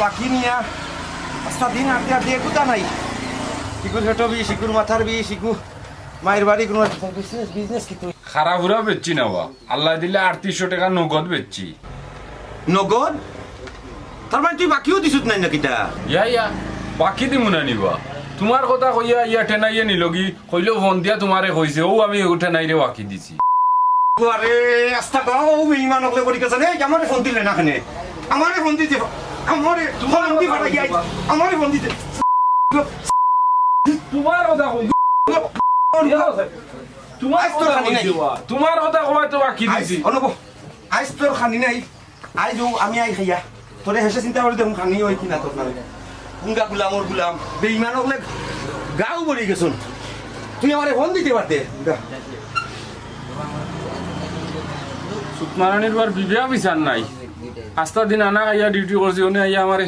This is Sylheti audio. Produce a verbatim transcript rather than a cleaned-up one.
বাকি নিয়া আস্তা দিন আটতে আটতে এগুতা নাই। ইগুর পেটো বিষ, ইগুর মাথার বিষ, ইগু মায়ের বাড়ি কোনো বিজনেস, বিজনেস কি তুই? খারা ফুরা বেচছি না বা, আল্লায় দিলে আটত্রিশশো টেকা নগদ বেচছি। নগদ? তার মানে তুই বাকিও দিছত নাই না কিতা? ইয়া, ইয়া, বাকি দিমু না নি বা। তুমার কথা কইয়া ইয়া টেনাইয়ে নিলগি, কইলো ফোন দিয়া তুমারে কইছে, অউ আমি অউ টেনাইরে বাকি দিছি। আরে, আস্তা গাঁও বেইমান অকলে করি গেছে রে, আমারে ফোন দিলে না কেনে? আমারে ফোন দিতে, আমারে ফোন দি ফাটাই আইস, আমারে ফোন দিতে। তুমার কথা কই। তুমার আইস তোর কথা খানি কই নাই। দিবা। তুমার কথা কওয়া তো বাকি আইস, দিছি। অনুপ, আইস তোর খানি নাই। আইজ অউ আমি আই খাইয়া। তোরে হেষে চিন্তা করি দেখুন খানি অয় কি না তোর নামে। গুঙ্গা গুলামর গুলাম। বেইমান অকলে গাঁও ভরি গেছুন। তুই আমারে ফোন দিতে পারতে। গুঙ্গা। সুতমারানির বার বিবেক বিচার নাই। আস্তা দিন আনা খাইয়া ডিউটি করছি, অনে আইয়া আমারে